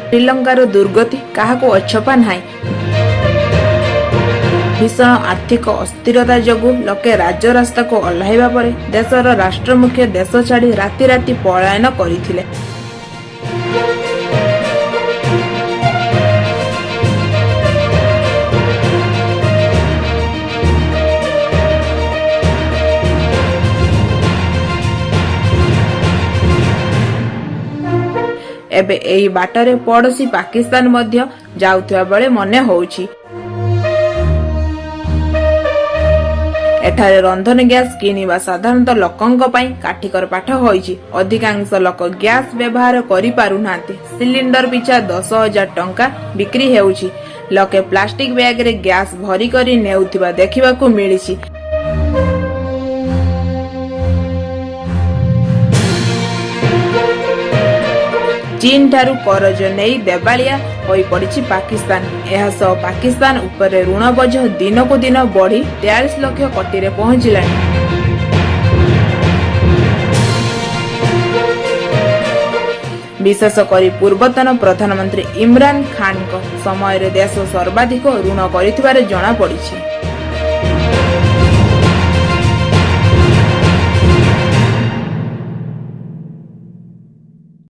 ଶ୍ରୀଲଙ୍କାର ଦୁର୍ଗତି କାହାକୁ ଅଛପା ନାହିଁ। ଭୀଷଣ ଆର୍ଥିକ ଅସ୍ଥିରତା ଯୋଗୁଁ ଲୋକେ ରାଜରାସ୍ତାକୁ ଓହ୍ଲାଇବା ପରେ ଦେଶର ରାଷ୍ଟ୍ରମୁଖ୍ୟ ଦେଶ ଛାଡ଼ି ରାତିରାତି ପଳାୟନ କରିଥିଲେ। ଏବେ ଏହି ବାଟରେ ପଡ଼ୋଶୀ ପାକିସ୍ତାନ ମଧ୍ୟ ଯାଉଥିବା ବେଳେ ମନେ ହେଉଛି। ଏଠାରେ ରନ୍ଧନ ଗ୍ୟାସ କିଣିବା ସାଧାରଣତଃ ଲୋକଙ୍କ ପାଇଁ କାଠିକର ପାଠ ହୋଇଛି। ଅଧିକାଂଶ ଲୋକ ଗ୍ୟାସ ବ୍ୟବହାର କରିପାରୁନାହାନ୍ତି। ସିଲିଣ୍ଡର ପିଛା 10,000 ଟଙ୍କା ବିକ୍ରି ହେଉଛି। ଲୋକେ ପ୍ଲାଷ୍ଟିକ ବ୍ୟାଗରେ ଗ୍ୟାସ ଭରି କରି ନେଉଥିବା ଦେଖିବାକୁ ମିଳିଛି। ଚୀନଠାରୁ କରଜ ନେଇ ଦେବାଳିଆ ହୋଇପଡ଼ିଛି ପାକିସ୍ତାନ। ଏହାସହ ପାକିସ୍ତାନ ଉପରେ ଋଣ ବୋଝ ଦିନକୁ ଦିନ ବଢ଼ି 43 ଲକ୍ଷ କୋଟିରେ ପହଞ୍ଚିଲାଣି। ବିଶେଷ କରି ପୂର୍ବତନ ପ୍ରଧାନମନ୍ତ୍ରୀ ଇମ୍ରାନ ଖାନଙ୍କ ସମୟରେ ଦେଶ ସର୍ବାଧିକ ଋଣ କରିଥିବାର ଜଣାପଡ଼ିଛି।